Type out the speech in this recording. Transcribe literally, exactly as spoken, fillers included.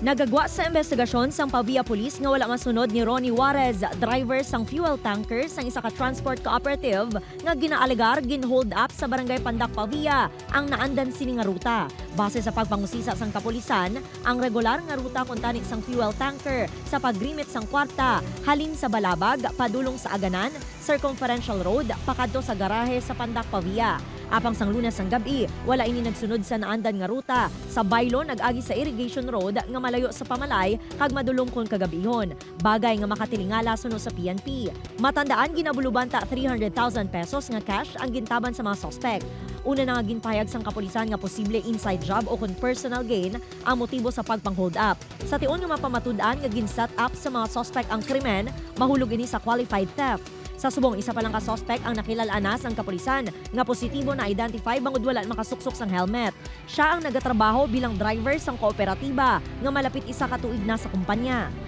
Nagagwa sa imbestigasyon sang Pavia Police nga wala masunod ni Ronnie Juarez, driver sang fuel tanker sang isa ka transport cooperative nga ginaalegar gin-hold up sa Barangay Pandak, Pavia ang naandan sini nga ruta. Base sa pagpangusisa sang kapulisan, ang regular nga ruta kuntani sang fuel tanker sa pagrimit sang kwarta halin sa Balabag padulong sa Aganan, Circumferential Road pakadto sa garahe sa Pandak, Pavia. Apang sang Lunes sang gab-i, wala ini nagsunod sa naandan nga ruta sa Bailo nag-agi sa Irrigation Road nga malayo sa pamalay kag madulom kon kagab-ihon, bagay nga makatilingala suno sa P N P. Matandaan, ginabulubanta three hundred thousand pesos nga cash ang gintaban sa mga suspek. Una na nga ginpahayag sang kapulisan nga posible inside job o kon personal gain ang motibo sa pagpang-hold up. Sa tion nga mapamatud-an nga gin-set up sa mga suspek ang krimen, mahulog ini sa qualified theft. Sa subong, isa pa lang ka suspek ang nakilal-an na sang kapulisan nga positibo na-identify bangod wala makasuksok sang helmet. Sia ang nagatrabaho bilang driver sang kooperatiba nga malapit isa ka tuig na sa kumpanya.